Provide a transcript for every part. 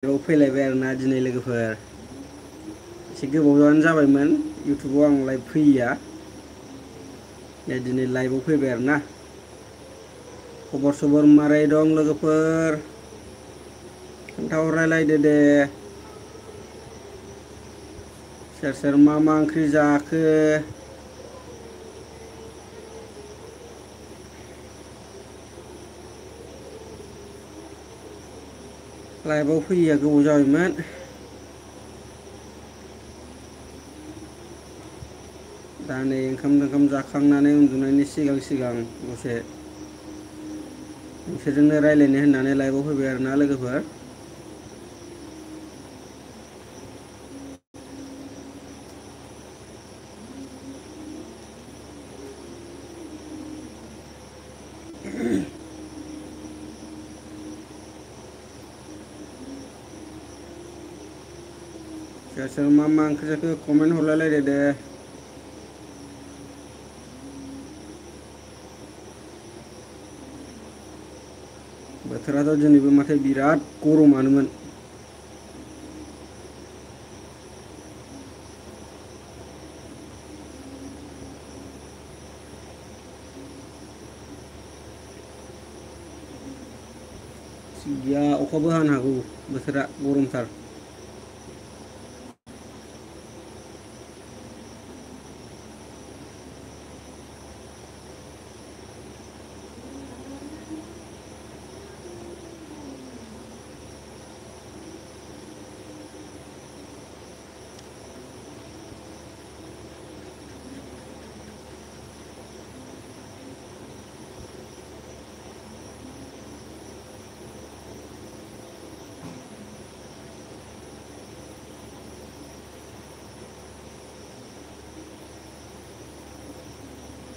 लाइभआव फैलायबाय आरोना दिनै लोगोफोर एसे गोबावानो जाबायमोन इउटुबाव आं लाइभ फैयैया दिनै लाइभआव फैबाय आरोना खबर सबर मारै दं लोगोफोर खोन्थाहरलायलायदो दे सोर सोर मा मा ओंख्रि जाखो लाइभआव फैयैया गोबाव जाबायमोन दा नै ओंखाम जाखांनानै उन्दुनायनि सिगां सिगां दसे नोंसोरजोंनो रायज्लायनो होननानै लाइभआव फैबाय आरोना लोगोफोर सोर सोर मा मा ओंख्रि जाखो कमेन्ट हरलायलायदो दे बोथोराथ' दिनैबो माथो बिराद गरमानोमोन गैया अखाबो हानो हागौ बोथोरा गरमथार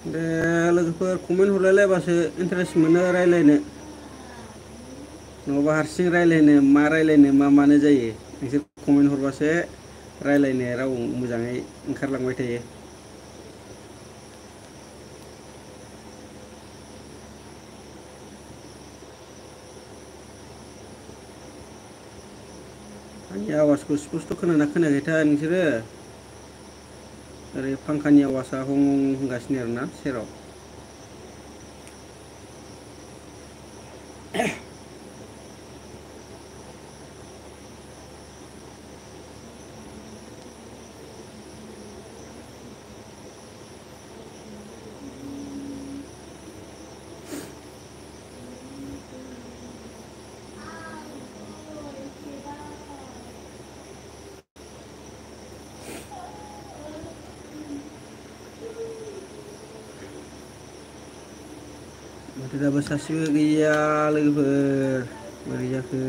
दे लोगोफोर कमेन्ट हरलायलायबासो इन्टारेस्ट मोनो रायज्लायनो नङाबा हारसिं रायज्लायनो मा मानो जायो नोंसोर कमेन्ट हरबासो रायज्लायनाय राव मोजाङै ओंखारलांबाय थायो आंनि आवाजखौ स्पस्त' खोनाना खोनायाखैथाय नोंसोरो ओरै फांखानि आवाजआ हं हं होनगासिनो आरोना सेराव माथो दाबो सासेबो गैया लोगोफोर बोरै जाखो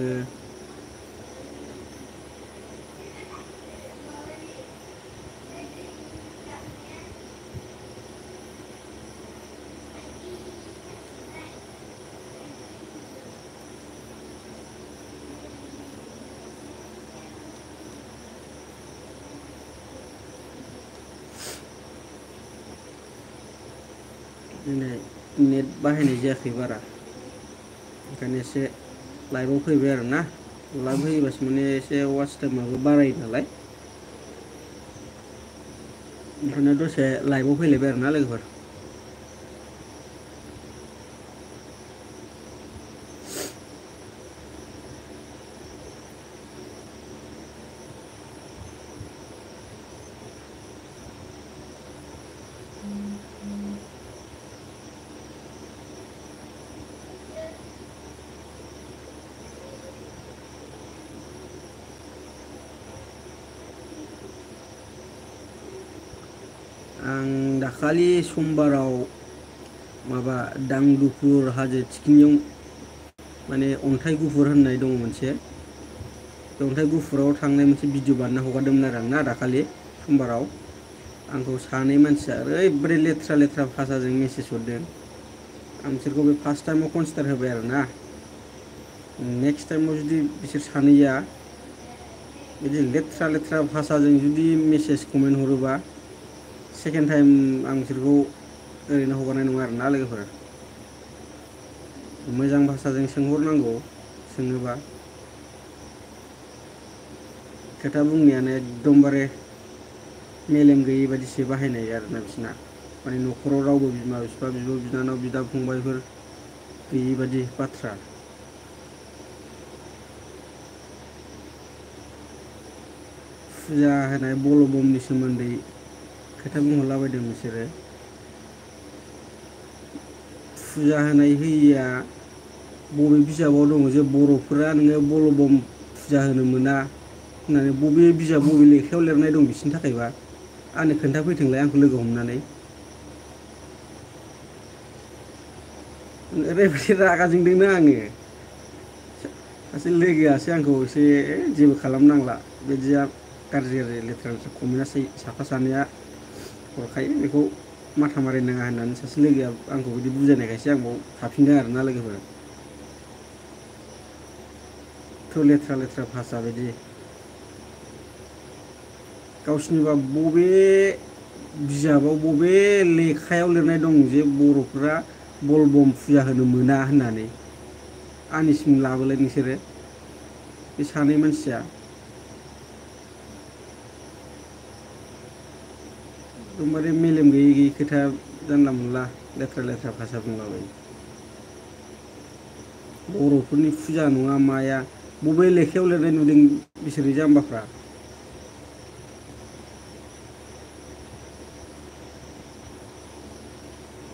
दिनै नेट बाहायनाय जायाखै बारा ओंखायनो एसे लाइभआव फैबाय आरोना लाइभ फैयोबासो माने एसे वाच टाइमाबो बारायो नालाय ओंखायनो दसे लाइभआव फैलायबाय आरोना लोगोफोर आं दाखालि समबाराव माबा दांदुफुर हाजो थिखिनियाव माने अन्थाइ गुफुर होननाय दङ मोनसे बे अन्थाइ गुफुराव थांनाय मोनसे भिडिअ बानायना हगारदोंमोन आरो आंना दाखालि समबाराव आंखौ सानै मानसिया ओरैबादि लेथ्रा लेथ्रा भाषाजों मेसेज हरदों आं बिसोरखौ बे फार्स्ट टाइमाव कनसिडार होबाय आरोना नेक्स्ट टाइमाव जुदि बिसोर सानैया बिदि लेथ्रा लेथ्रा भाषाजों जुदि मेसेज कमेन्ट हरोबा सेकेन्ड टाइम आं बिसोरखौ ओरैनो हगारनाय नङा आरोना लोगोफोर मोजां भाषाजों सोंहरनांगौ सोङोबा खोथा बुंनायानो एकदमबारे मेलेम गैयै बादिसो बाहायनाय आरोना बिसिना माने न'खराव रावबो बिमा बिफा बिब' बिनानाव बिदा फंबायफोर गैयै बादि बाथ्रा फुजा होनाय बलबमनि सोमोन्दै खोथा बुंहरलाबायदों बिसोरो फुजा होनाय होयिया बबे बिजाबाव दङ जे बर'फोरा नोङो बलबम फुजा होनो मोना होननानै बबे बिजाब बबे लेखायाव लिरनाय दं बिसोरनि थाखायबा आंनो खोन्थाफैथोंलाय आंखौ लोगो हमनानै ओरैबायदि रागा जोंदोंना आङो सासे लोगोआसो आंखौ एसे जेबो खालामनांला बिदिया गाज्रि गाज्रि लेथ्रा लेथ्रा कमेन्टआसो साफा सानैया हरखायो बेखौ माथा मारिनाङा होननानै सासे लोगोआ आंखौ बिदि बुजायनायखायसो आं बाव थाफिनदों आरोना लोगोफोर थ' लेथ्रा लेथ्रा भाषा बिदि गावसिनिबा बबे बिजाबाव बबे लेखायाव लिरनाय दं जे बर'फोरा बलबम फुजा होनो मोना होननानै आंनिसिम लाबोलाय नोंसोरो बे सानै मानसिया एकदमबारे मेलेम गैयै गैयै खोथा जानला मोनला लेथ्रा लेथ्रा भाषा बुंलाबायो बर'फोरनि फुजा नङा माया बबे लेखायाव लिरनाय नुदों बिसोरो जाम्बाफ्रा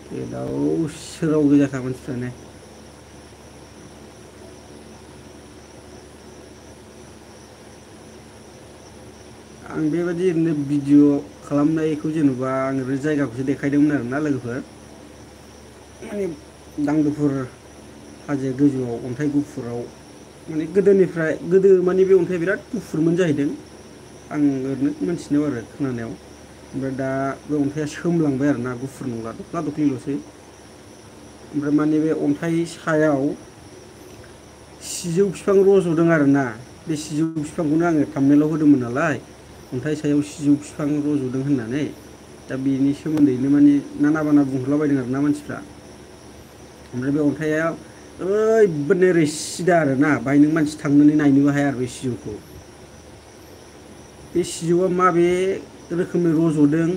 गोदाव सोराव गोजाखा मानसिफ्रानो आं बेबायदि ओरैनो भिडिअ खालामनायखौ जेन'बा आं ओरैनो जायगाखौसो देखायदोंमोन आरोना लोगोफोर माने दांदुफुर हाजो गोजौआव अन्थाइ गुफुराव माने गोदोनिफ्राय गोदो माने बे अन्थाइया बिराद गुफुरमोन जाहैदों आं ओरैनो मोनथिनायाव आरो खोनानायाव ओमफ्राय दा बे अन्थाइया सोमलांबाय आरोना गुफुर नंला दख्ला दख्लिल'सै ओमफ्राय माने बे अन्थाइ सायाव सिजौ बिफां रज'दों आरोना बे सिजौ बिफांखौनो आङो थाम्बनेलाव होदोंमोन नालाय अन्थाइ सायाव सिजौ बिफां रज'दों होननानै दा बेनि सोमोन्दैनो माने नाना बाना बुंहरलाबायदों आरोना मानसिफ्रा ओमफ्राय बे अन्थाइया ओरैबादि ओरै सिदा आरोना बाहाय नों मानसि थांनानै नायनोबो हाया आरो बे सिजौखौ बे सिजौआ माबे रोखोमै रज'दों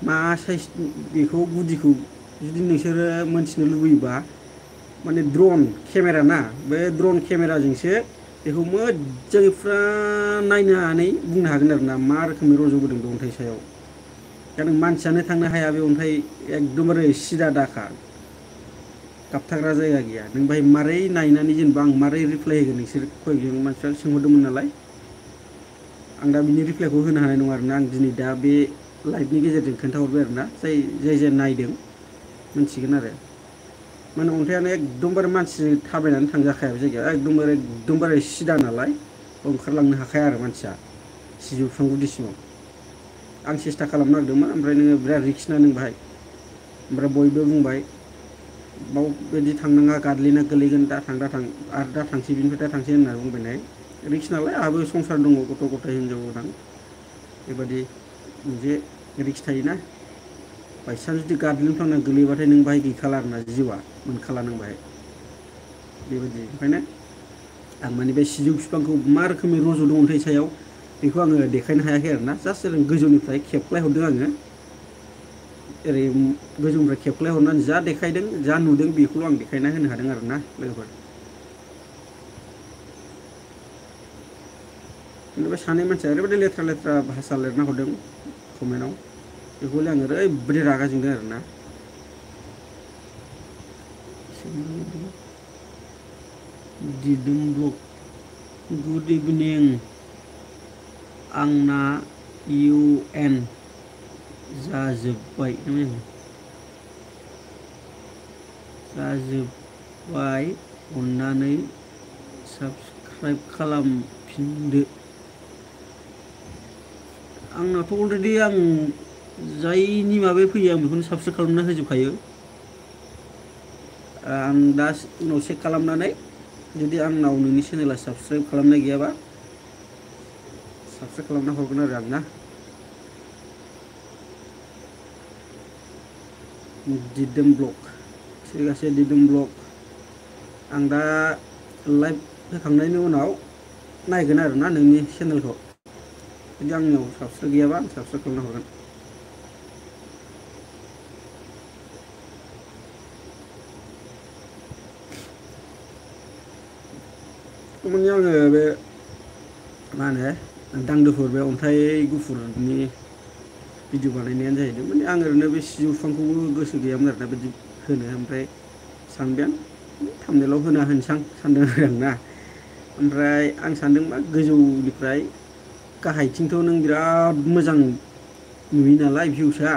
मा साइस बेखौ गुदिखौ जुदि नोंसोरो मोनथिनो लुबैयोबा माने द्रन केमेरा ना बे द्रन केमेराजोंसो बेखौ मोजाङै फुरा नायनानै बुंनो हागोन आरो ना मा रोखोमै रज'बोदों बे अन्थाइ सायाव दा नों मानसियानो थांनो हाया बे अन्थाइ एकदमबारे सिदा दाखा गाबथाग्रा जायगा गैया नों बाहाय मारै नायनानै जेनेबा आं मारै रिप्लाय होगोन नोंसोर कयजन मानसिफ्रा सोंहरदोंमोन नालाय आं दा बिनि रिप्लायखौ होनो हानाय नङा आरोना आं दिनै दा बे लाइभनि गेजेरजों खोन्थाहरबाय आरोना जाय जाय नायदों मोनथिगोन आरो माने अन्थाइयानो एकदमबारे मानसि थाबायनानै थांजाखाया बे जायगाया एकदमबारे सिदा नालाय ओंखारलांनो हाखाया आरो मानसिया सिजौ बिफां गुदिसिमाव आं सेस्था खालामनो नागिरदोंमोन ओमफ्राय नोङो बिराद रिक्स ना नों बाहाय ओमफ्राय बयबो बुंबाय बाव बिदि थांनाङा गादलिना गोलैगोन दा थां आरो दा थांसै बिनिफ्राय दा थांसै होननानै बुंबायनाय रिक्स नालाय आंहाबो संसार दङ गथ' गथाय हिनजाव गोनां बेबादि मोनसे रिक्स थायोना बायसान्स जुदि गादलिनफ्लांना गोलैबाथाय नों बाहाय गैखाला आरोना जिउआ मोनखाला नों बाहाय बेबायदि ओंखायनो आं माने बे सिजौ बिफांखौ मा रोखोमै रज'दों अन्थाइ सायाव बेखौ आङो देखायनो हायाखै आरोना जास्ट ओरैनो गोजौनिफ्राय खेबख्लाय हरदों आङो ओरै गोजौनिफ्राय खेबख्लाय हरनानै जा देखायदों जा नुदों बेखौल' आं देखायना होनो हादों आरोना लोगोफोर खिन्थु बे सानै मानसिया ओरैबायदि लेथ्रा लेथ्रा भाषा लिरना हरदों कमेन्टआव बेखौले आं ओरैबायदि रागा जोंदों आरोना दिदोम ब्लग गुड इभिनिं आंना UN जाजोब्बाय जाजोब्बाय अन्नानै साबस्क्राइब खालामफिनदो आंनाथ' अलरेडि आं जायनि माबायाव फैयो आं बेखौनो साबस्क्राइब खालामना होजोबखायो आं दा उनाव चेक खालामनानै जुदि आंनाव नोंनि चेनेला साबस्क्राइब खालामनाय गैयाबा साबस्क्राइब खालामना हरगोन आरो आं ना दिदोम ब्लग थिगासे दिदोम ब्लग आं दा लाइभ होखांनायनि उनाव नायगोन आरोना नोंनि चेनेलखौ जुदि आंनियाव साबस्क्राइब गैयाबा आं साबस्क्राइब खालामना हरगोन। माने आङो बे मा होनो दांदोफोर बे अन्थाइ गुफुरनि भिडिअ बानायनायानो जाहैदों माने आं ओरैनो बे सिजौ बिफांखौबो गोसो गैयामोन आरोना बिदि होनो ओमफ्राय सानबाय आं थाम्बनेलाव होना होनसां सानदों आरो आंना ओमफ्राय आं सानदों मा गोजौनिफ्राय गाहायथिंथ' नों बिराद मोजां नुयो नालाय भिउसआ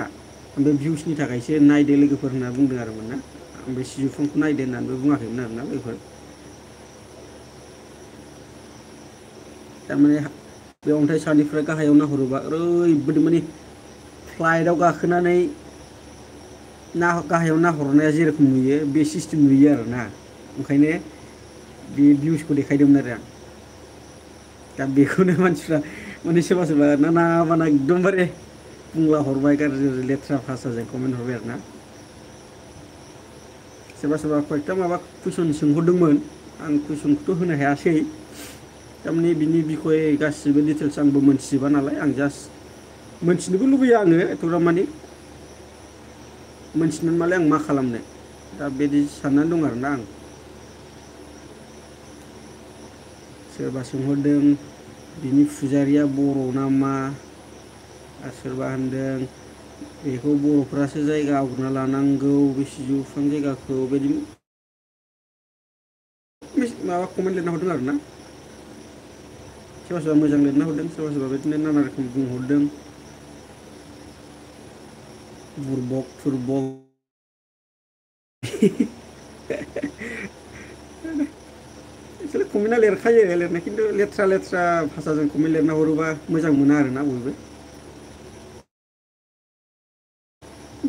ओमफ्राय भिउसनि थाखायसो नायदो लोगोफोर होनना बुंदों आरोमोन ना ओमफ्राय सिजौ बिफांखौ नायदो होननानैबो बुङाखैमोन आरोना लोगोफोर। थारमाने बे अन्थाइ सानिफ्राय गाहायाव नाहरोबा ओरैबायदि माने फ्लाइटआव गाखोनानै ना गाहायाव नाहरनाया जेरेखम नुयो बे सिस्टेम नुयो आरोना ओंखायनो बे भिउसखौ देखायदोंमोन आरो आं दा बेखौनो मानसिफ्रा माने सोरबा सोरबा नाङा बाङा एकदमबारे बुंला हरबाय गाज्रि लेथ्रा भाषाजों कमेन्ट हरबाय आरोना सोरबा सोरबा कयेकथा माबा कुइसन सोंहरदोंमोन आं कुइसनखौथ' होनो हायासै थारमाने बिनि बिखय गासिबो डिटेल्स आंबो मोनथिजोबा नालाय आं जास्ट मोनथिनोबो लुबैयो आङो एथ'ग्राम माने मोनथिनानै मालाय आं मा खालामनो दा बिदि साननानै दं आरोना आं। सोरबा सोंहरदों बिनि फुजारिया बर' नामा आरो सोरबा होनदों बेखौ बर'फ्रासो जायगा आवग्रिना लानांगौ बे सिजौ बिफां जायगाखौ बिदि माबा कमेन्ट लिरना हरदों आरोना सोरबा सोरबा मोजां लिरना हरदों सोरबा सोरबा बिदिनो नाना रोखोम बुंहरदों बुरबक थुरबक एक्सुलि कमेन्टआ लिरखायो लिरनाय खिन्थु लेथ्रा लेथ्रा भाषाजों कमेन्ट लिरना हरोबा मोजां मोना आरोना बयबो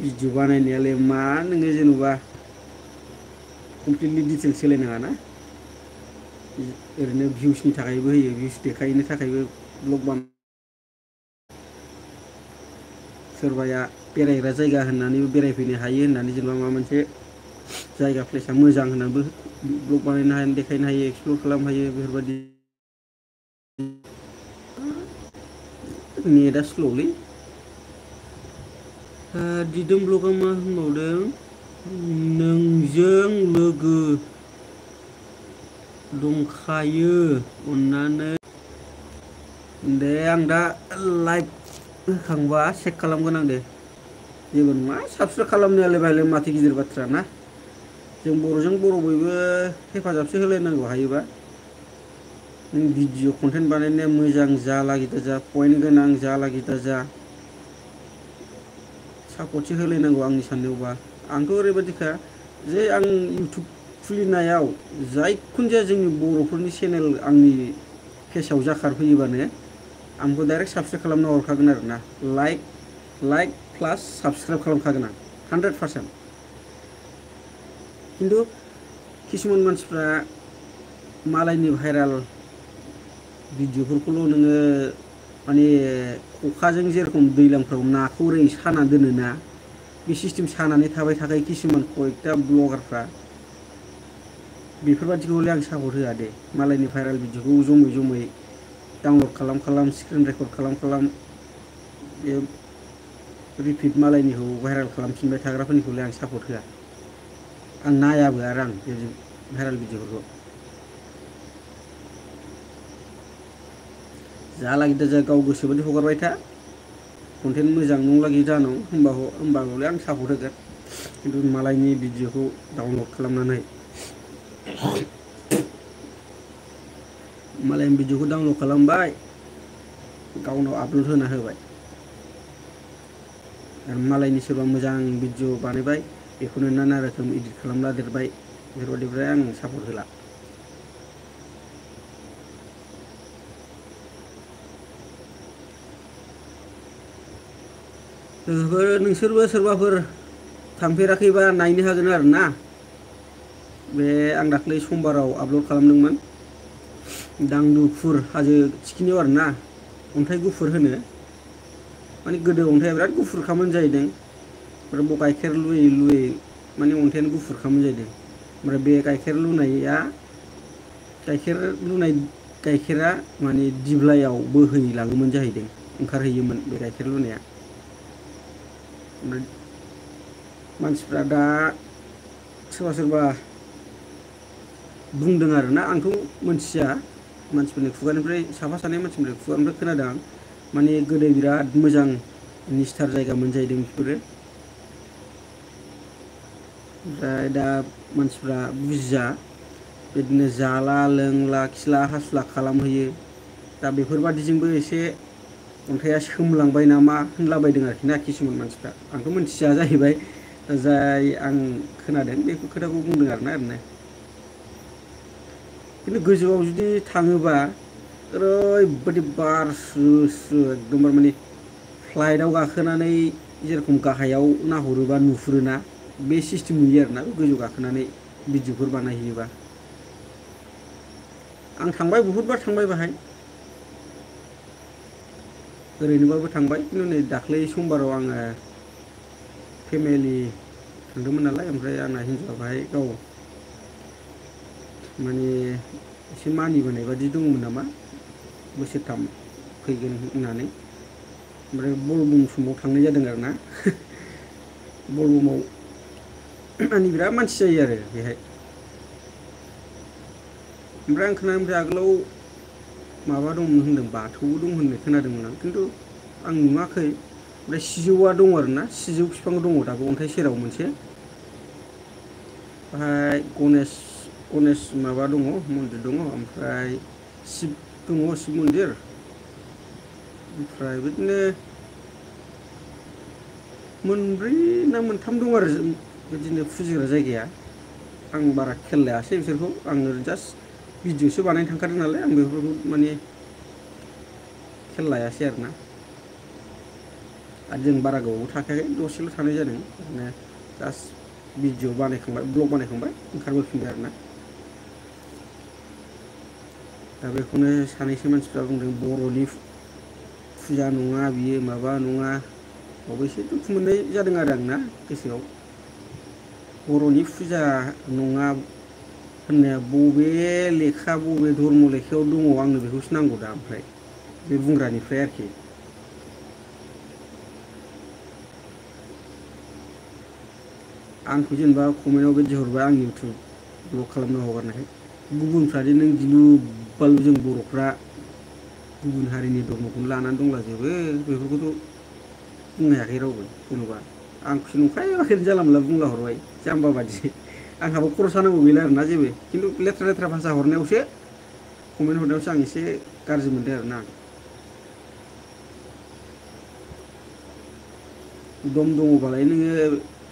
भिडिअ बानायनायालाय मा नोङो जेन'बा कमप्लिटलि डिटेल्स होलायनाङा ना ओरैनो भिउसनि थाखायबो होयो भिउस देखायनो थाखायबो ब्लग बानाय सोरबाया बेरायग्रा जायगा होननानैबो बेरायफैनो हायो होननानै जेनेबा माबा मोनसे जायगा प्लेसा मोजां होननानैबो ब्लग बानायनो हायो देखायनो हायो एक्सप्लर खालामनो हायो बेफोरबायदि नेटआ स्ल'लै दिदोम ब्लगआ मा होनबावदों नोंजों लोगो दंखायो अन्नानै दे आं दा लाइभ होखांबा चेक खालामगोन आं दे जेबो नङा साबसक्राइब खालामनायालाय बाहायलाय माथो गिदिर बाथ्रा ना जों बर'जों बर' बयबो हेफाजाबसो होलायनांगौ हायोबा नों भिडिअ कन्टेन्ट बानायनाया मोजां जालागि दाजा पइन्ट गोनां जालागि दाजा सापर्टसो होलायनांगौ आंनि साननायावबा आंथ' ओरैबायदिखा जे आं इउटुब खुलिनायाव जायखुनु जाया जोंनि बर'फोरनि चेनेल आंनि पेजाव जाखारफैयोबानो आंखौ डाइरेक्ट साबसक्राइब खालामना हरखागोन आरोना लाइक प्लास साबसक्राइब खालामखागोन आं 100%। खिन्थु किसुमान मानसिफ्रा मालायनि भाइराल भिडिअफोरखौल' नोङो माने खखाजों जेरखम दैज्लांफ्राव नाखौ ओरै साना दोनोना बे सिस्टेम सानानै थाबाय थाखायो किसुमान कयेकथा ब्लगारफ्रा बेफोरबादिखौ हले आं सापर्ट होआ दे मालायनि भाइरेल भिडिअखौ जमै जमै डाउनलड खालाम स्क्रिन रेकर्ड खालाम बे रिपिट मालायनिखौ भाइरेल खालामफिनबाय थाग्राफोरनिखौलाय आं सापर्ट होआ आं नायाबो आरो आं बे भाइरेल भिडिअफोरखौ जालागि दाजा गाव गोसोबायदि हगारबाय था कन्टेन्ट मोजां नंलागि जानांगौ होमबा हले आं सापर्ट होगोन खिन्थु मालायनि भिडिअखौ डाउनलड खालामनानै मालायनि भिडिअखौ डाउनलड खालामबाय गावनाव आपल'ड होना होबाय आरो मालायनि सोरबा मोजां भिडिअ बानायबाय बेखौनो नाना रोखोम इडिट खालामला देरबाय बेफोरबायदिफ्राय आं सापर्ट होला नोंसोरबो सोरबाफोर थांफेराखैबा नायनो हागोन आरो ना बे आं दाख्लै समबाराव आपल'ड खालामदोंमोन दांदुफुर हाजो थिखिनियाव आरो ना अन्थाइ गुफुर होनो माने गोदो अन्थाइया बिराद गुफुरखामोन जाहैदों ओमफ्राय बाव गाइखेर लुयै लुयै माने अन्थाइयानो गुफुरखामोन जाहैदों ओमफ्राय बे गाइखेर लुनाय गाइखेरा माने दिब्लायाव बोहैलाङोमोन जाहैदों ओंखारहैयोमोन बे गाइखेर लुनाया। ओमफ्राय मानसिफ्रा दा सोरबा सोरबा बुंदों आरोना, आंथ' मोनथिया, मानसिफोरनि खुगानिफ्राय साफा सानै मानसिफोरनि खुगानिफ्राय खोनादों आं, माने गोदो बिराद मोजां निस्थार जायगामोन जाहैदों बेफोरो। ओमफ्राय दा मानसिफ्रा बुजिया, बिदिनो जाला लोंला खिला हासुला खालामहैयो। दा बेफोरबादिजोंबो एसे अन्थाइया सोमलांबाय नामा होनलाबायदों आरोखि ना किसुमान मानसिफ्रा, आंथ' मोनथिया जाहैबाय, जाय आं खोनादों बेफोर खोथाखौ बुंदों आरोना ओरैनो। खिन्थु गोजौआव जुदि थाङोबा ओरैबादि बार स्रु स्रु एकदमबारे माने फ्लाइटआव गाखोनानै जेरेखम गाहायाव नाहरोबा नुहुरोना बे सिस्टेम नुयो आरोना गोजौ गाखोनानै भिडिअफोर बानायहैयोबा। आं थांबाय बहुतबार थांबाय बाहाय, ओरैनोबाबो थांबाय, खिन्थु नै दाख्लै समबाराव आङो फेमिलि थांदोंमोन नालाय, ओमफ्राय आंना हिन्जावा बाहाय गाव माने एसे मानिबोनाय बादि दंमोन नामा, बोसोरथाम फैगोन होननानै, ओमफ्राय बलबम समाव थांनाय जादों आरोना। बलबमाव माने बिराद मानसि जायो आरो बेहाय। ओमफ्राय आं खोनानाय मथे आगोलाव माबा दंमोन होनदों, बाथौबो दं होननाय खोनादोंमोन आं, खिन्थु आं नुवाखै। ओमफ्राय सिजौआ दं आरोना, सिजौ बिफां दङ दाबो अन्थाइ सेराव मोनसे। ओमफ्राय गनेश माबा दङ, मन्दिर दङ, ओमफ्राय शिब दङ, शिब मन्दिर, ओमफ्राय बिदिनो मोनब्रै ना मोनथाम दं आरो बिदिनो फुजिग्रा जायगाया। आं बारा खेल लायासै बिसोरखौ, आङो जास्ट भिडिअसो बानायनो थांखादों नालाय, आं बेफोरखौ माने खेल लायासै आरोना। आरो जों बारा गोबावबो थाखायाखै, दसेल' थानाय जादों, ओरैनो जास्ट भिडिअ बानायखांबाय, ब्लग बानायखांबाय ओंखारबोफिनबाय आरोना। दा बेखौनो सानैसो मानसिफ्रा बुंदों बर'नि फुजा नङा बियो, माबा नङा, बावबो एसे दुखु मोननाय जादों आरो आंना गोसोआव। बर'नि फुजा नङा होननाया बबे लेखा, बबे धर्म लेखायाव दङ, आंनो बेखौसो नांगौ दा ओमफ्राय बे बुंग्रानिफ्राय आरोखि। आंखौ जेनेबा कमेन्टआव बिदि हरबाय, आं इउटुब ब्लग खालामना हगारनायखाय, गुबुनफ्रादि नों गिलु बालु जों बर'फ्रा गुबुन हारिनि धर्मखौनो लानानै दंलाजोबो, बेफोरखौथ' बुंनो हायाखै रावबो जेन'बा। आंखौसो नंखाय माखायनो जानला मोनला बुंला हरबाय जाम्बा बादि। आंहाबो खर' सानांगौ गैला आरोना जेबो, खिन्थु लेथ्रा लेथ्रा भाषा हरनायावसो, कमेन्ट हरनायावसो आं एसे गाज्रि मोनदों आरोना। दम दङबालाय नोङो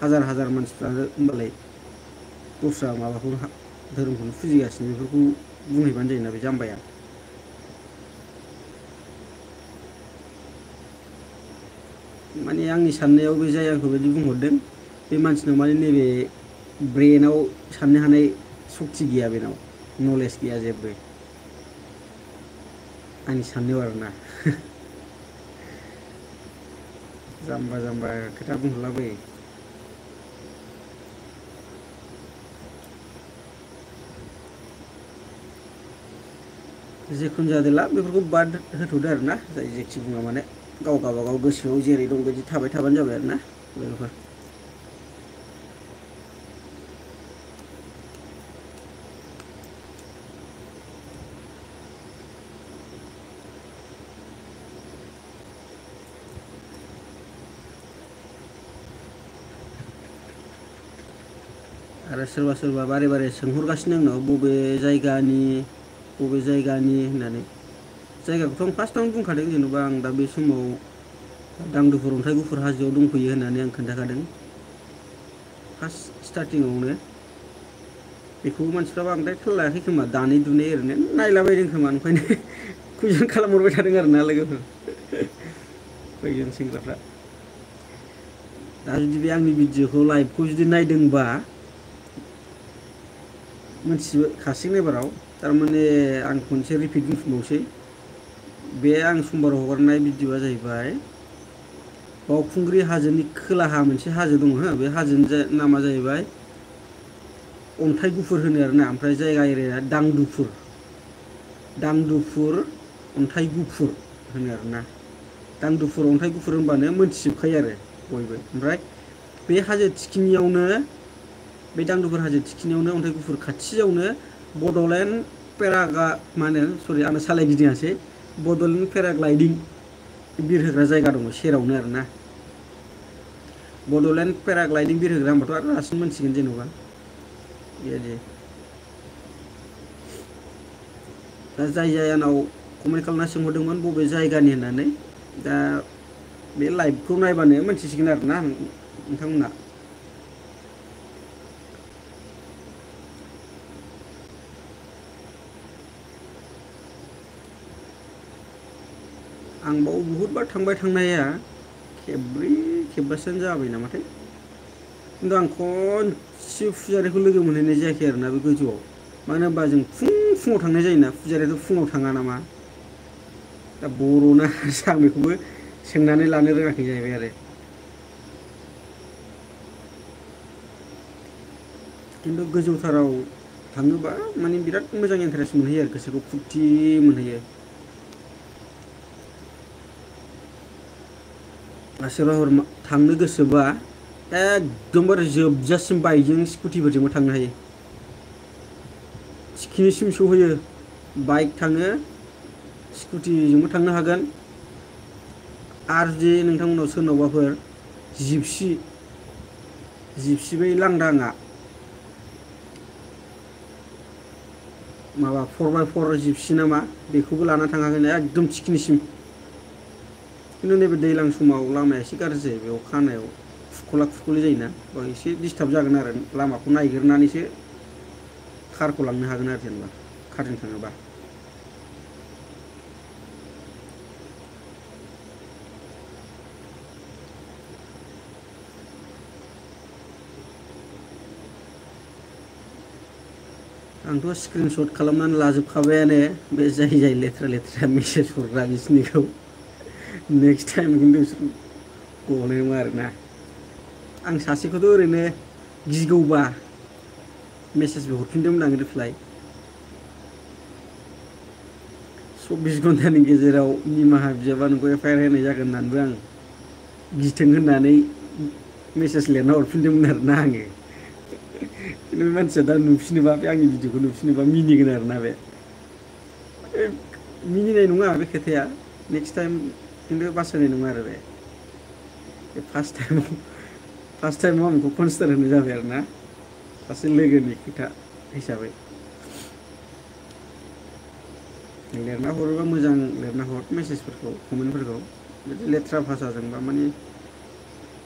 हाजार हाजार मानसिफ्रानो होमबालाय दस्रा माबाखौ धोरोमखौनो फुजिगासिनो, बेफोरखौ बुंहैबानो जायोना बे जाम्बाया। माने आंनि साननायाव बे जाय आंखौ बिदि बुंहरदों, बे मानसिनाव माने नैबे ब्रेनाव साननो हानाय सक्ति गैया, बेनाव नलेज गैया जेबो, आंनि साननायाव आरोना। जाम्बा जाम्बा खोथा बुंहरलाबायो। जिखुनु जादोला बेफोरखौ बाद होथ'दो आरोना, जाय जेखि बुङा माने गाव गावबागाव गोसोआव जेरै दं बिदि थाबाय थाबानो जाबाय आरोना लोगोफोर। आरो सोरबा सोरबा बारे बारे सोंहरगासिनो आंनाव बबे जायगानि होननानै। जायगाखौथ' आं फार्स्टआवनो बुंखादों, जेन'बा आं दा बे समाव दांदुफुर अन्थाइ गुफुर हाजोआव दंफैयो होननानै आं खोन्थाखादों फार्स्ट स्टार्टिंआवनो। बेखौ मानसिफ्रा बांद्राय थाल लायाखै खोमा, दानै दुनै ओरैनो नायलाबायदों खोमा, ओंखायनो कुइसन खालामहरबाय थादों आरोना लोगोफोर, खयजन सेंग्राफ्रा। दा जुदि बे आंनि भिडिअखौ लाइभखौ जुदि नायदोंबा मोनथिखासिगोन एबाराव, थारमाने आं खनसे रिपिट बुंफिनबावसै, बे आं समबाराव हगारनाय भिडिअआ जाहैबाय बावखुंग्रि हाजोनि खोलाहा मोनसे हाजो दङ हो, बे हाजोनि नामा जाहैबाय अन्थाइ गुफुर होनो आरोना, ओमफ्राय जायगा एरिया दांदुफुर अन्थाइ गुफुर होनो आरोना। दांदुफुर अन्थाइ गुफुर होनबानो मोनथिजोबखायो आरो बयबो। ओमफ्राय बे हाजो थिखिनियावनो बे दांदुफुर हाजो थिखिनियावनो अन्थाइ गुफुर खाथियावनो बड'लेण्ड मा होनो सरि आंना सालाय गिदिङासै बड'लेण्ड पेराग्लायदिं बिरहोग्रा जायगा दङ सेरावनो आरोना। बड'लेण्ड पेराग्लायदिं बिरहोग्रा होनबाथ' आरो दासिम मोनथिगोन जेन'बा बेबायदि। दा जाय जाय आंनाव कमेन्ट खालामना सोंहरदोंमोन बबे जायगानि होननानै दा बे लाइभखौ नायबानो मोनथिसिगोन आरोना नोंथांमोना। आं बाव बहुतबार थांबाय थांनाया खेबब्रै खेबबासोआनो जाबाय नामाथाय। खिन्थु आं खनसे फुजारिखौ लोगो मोनहैनाय जायाखै आरोना बे गोजौआव। मानो होनबा जों फुङाव थांनाय जायोना फुजारियाथ' फुङाव थाङा नामा। दा बर'ना आं बेखौबो सोंनानै लानो रोङाखै जाहैबाय आरो। खिन्थु गोजौथाराव थाङोबा माने बिराद मोजां इन्टारेस्ट मोनहैयो आरो गोसोखौ फुरथि मोनहैयो। सोरबाफोर थांनो गोसोबा एकदमबारे जोबजासिम बाइकजों स्कुटिफोरजोंबो थांनो हायो। थिखिनिसिम सहैयो बाइक थाङो स्कुटिजोंबो थांनो हागोन। आरो जुदि नोंथांमोनाव सोरनावबाफोर जिपसि बै लांदाङा माबा 4x4 जिपसि नामा बेखौबो लाना थांनो हागोन एकदम थिखिनिसिम। खिन्थु नैबे दैज्लां समाव लामाया एसे गाज्रि जायो बेयाव खानायाव खुरख'ला खुरख'लि जायोना बेयाव एसे दिस्टार्ब जागोन आरो लामाखौ नायगिरनानैसो कारखौ लांनो हागोन आरो जेनेबा कारजों थाङोबा। आंथ' स्क्रिनसट खालामनानै लाजोबखाबायानो बे जाय जाय लेथ्रा लेथ्रा मेसेज हरग्रा बिसोरनिखौ नेक्स्ट टाइम खिन्थु गनाय नङा आरोना। आं सासेखौथ' ओरैनो गिगौबा मेसेजबो हरफिनदोंमोन आं रिप्लाइ 24 घन्टानि गेजेराव निमाहा बिजाबा नोंखौ एफ आइ आर होनाय जागोन होननानैबो आं गिथों होननानै मेसेज लिरना हरफिनदोंमोन आरोना आङो। खिन्थु बे मानसिया दा नुफिनोबा बे आंनि भिडिअखौ नुफिनोबा मिनिगोन आरोना बे। मिनिनाय नङा बे खोथाया नेक्स्ट टाइम खिन्थु बासायनाय नङा आरो बे फार्स्ट टाइमाव आं बेखौ कनसिडार होनाय जाबाय आरोना सासे लोगोनि खोथा हिसाबै। लिरना हरोबा मोजां लिरना हर मेसेजफोरखौ कमेन्टफोरखौ बिदि लेथ्रा भाषाजोंबा माने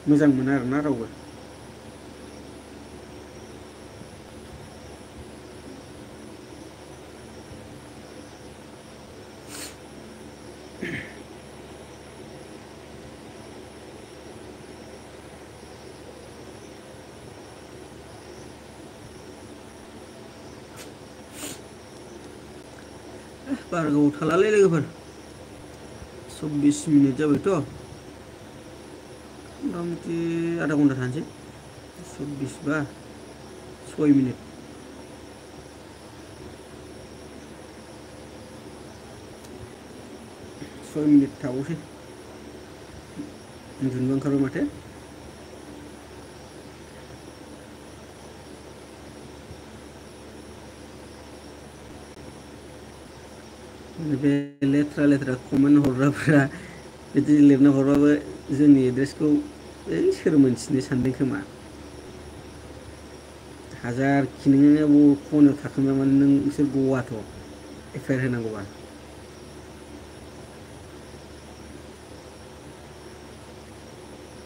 मोजां मोना आरोना रावबो। बारा गोबाव थालालै लोगोफोर 24 मिनिट जाबायथ' मथा मथि आधा घन्टा थानोसै 24 बा 6 मिनिट। 6 मिनिट थाबावसै उन्दुनोबो ओंखारबाय माथो। बे लेथ्रा लेथ्रा कमेन्ट हरग्राफोरा बिदि लिरना हरबाबो जोंनि एड्रेसखौ सोर मोनथिनो सानदों खोमा। हाजारखि नोङो बबे खनायाव थाखोमा माने नोंसोर गवाथ' एफ आइ आर होनांगौबा।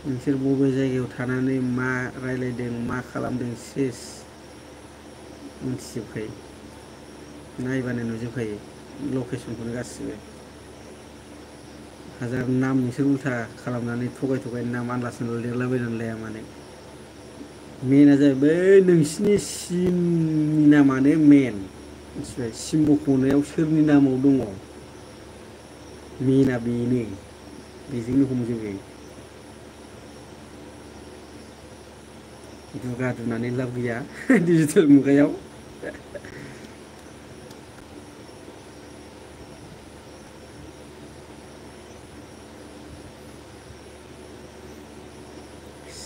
नोंसोर बबे जायगायाव थानानै मा रायलायदों मा खालामदों सेस मिथिजोबखायो नायबानो नुजोबखायो लकेसनखौनो गासिबो। हाजार नाम नोंसोर उल्था खालामनानै थगाय थगाय नाम आन्दाज लिरलाबायनानै लाया मानो। मेना जाहैबाय नोंसिनि सिमनि नामानो मेन मिथिबाय सिम बख'नायाव सोरनि नामाव दङ मेना बेनो बेजोंनो हमजोबो। दुगा दुनानै लाब गैया डिजिटेल मुगायाव।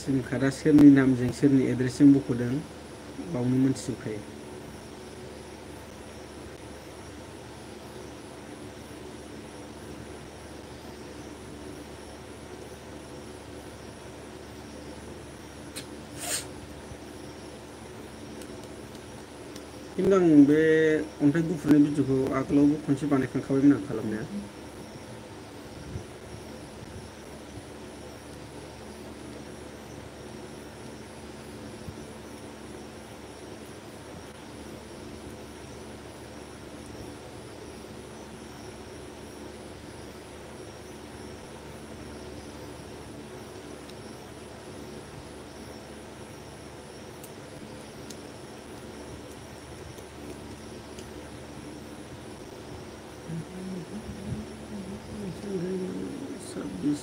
सिम कार्डआ सोरनि नामजों सोरनि एड्रेसजों बख'दों बावनो मोनथिजोबखायो। खिन्थु आं बे अन्थाइ गुफुरनि भिडिअखौ आगोलावबो खनसे बानायखांखाबायमोन आं खालामनाया।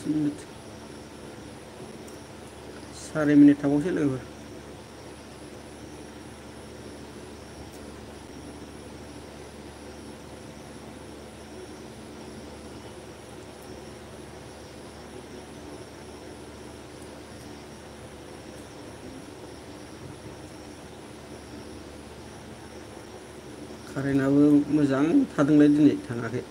मिनिट 4 मिनिट थाबावसै लोगोफोर। कारेन्टआबो मोजां थादोंलाय दिनै थाङाखै।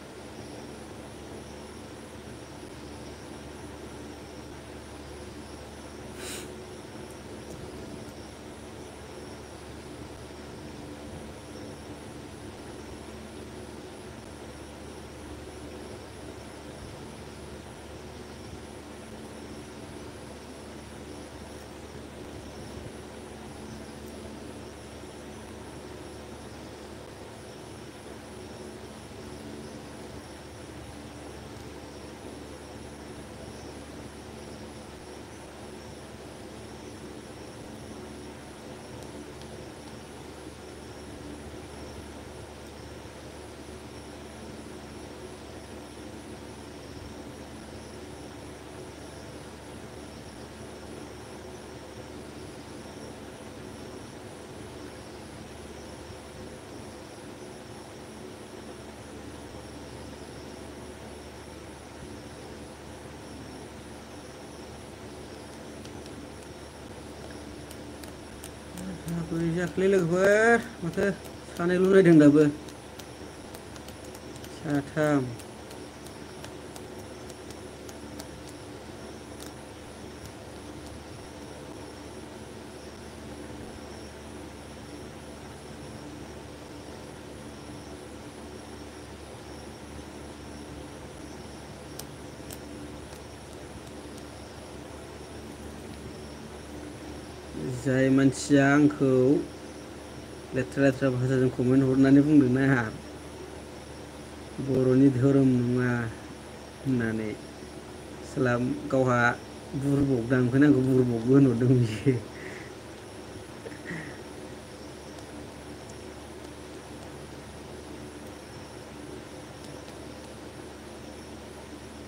बोरै जाखोलै लोगोफोर माथो सानैल' नायदों दाबो साथाम। जाय मानसिया आंखौ लेथ्रा लेथ्रा भाषाजों कमेन्ट हरनानै बुंदोंना बर'नि धोरोम नङा होननानै साला गावहा बुरबक ओंखायनो आंखौ बुरबकबो होनहरदों बियो।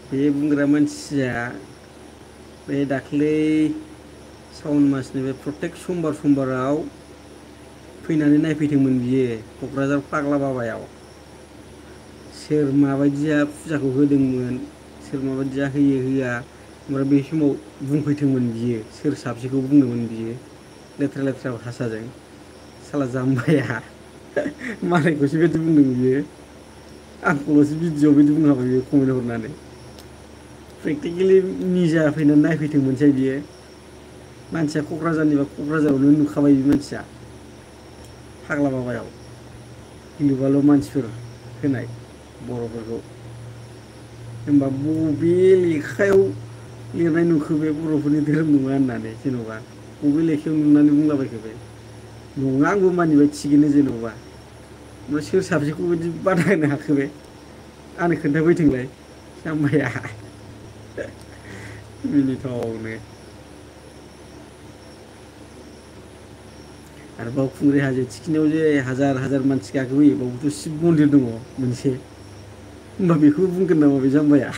बे बुंग्रा मानसिया बे दाख्लै सावन मासनि बे प्रतेक समबाराव फैनानै नायफैदोंमोन बियो क'क्राझार फाग्ला बाबायाव। सोर माबायदिया फुजाखौ होदोंमोन सोर माबायदिया होयो होआ ओमफ्राय बे समाव बुंफैदोंमोन बियो सोर साबसेखौ बुंदोंमोन बियो लेथ्रा लेथ्रा भाषाजों साला जाम्बाया मालायखौसो बिदि बुंदों बियो आंखौल'सो भिडिअ'आव बिदि बुंहाबाय बियो कमेन्ट हरनानै। प्रेक्टिकेलि निजा फैनानै नायफैदोंमोनसै बियो। मानसिया क'क्राझारनिबा क'क्राझारावनो नुखाबाय बे मानसिया फाग्ला बाबायाव गिलु-बालु मानसिफोर होनाय बर'फोरखौ। होमबा बबे लेखायाव लिरनाय नुखो बे बर'फोरनि धोरोम नङा होननानै जेन'बा बबे लेखायाव नुनानै बुंलाबायखो बे नङा आंबो मानिबाय थिगैनो जेन'बा ओमफ्राय सोर साबसेखौ बिदि बादा होनो हाखो बे आंनो खोन्थाफैथोंलाय जाम्बाया मिनिथावनो। आरो बावखुंग्रि हाजो थिखिनियाव जे हाजार हाजार मानसि गाखोफैयो बावबोथ' शिब मन्दिर दङ मोनसे होमबा बेखौबो बुंगोन नामा बे जाम्बाया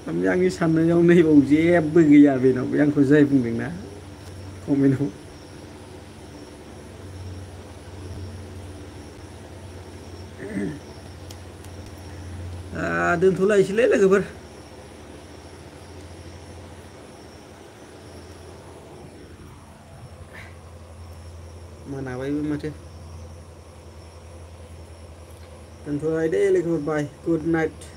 ओमफ्राय आंनि साननायाव नैबाव जेबो गैया बेनाव बे आंखौ जाय बुंदोंना कमेन्टआव। दोनथ'लायसैलै लोगोफोर मोनाबायबो माथो दोनथ'लायदो लोगोफोर बाय गुड नाइट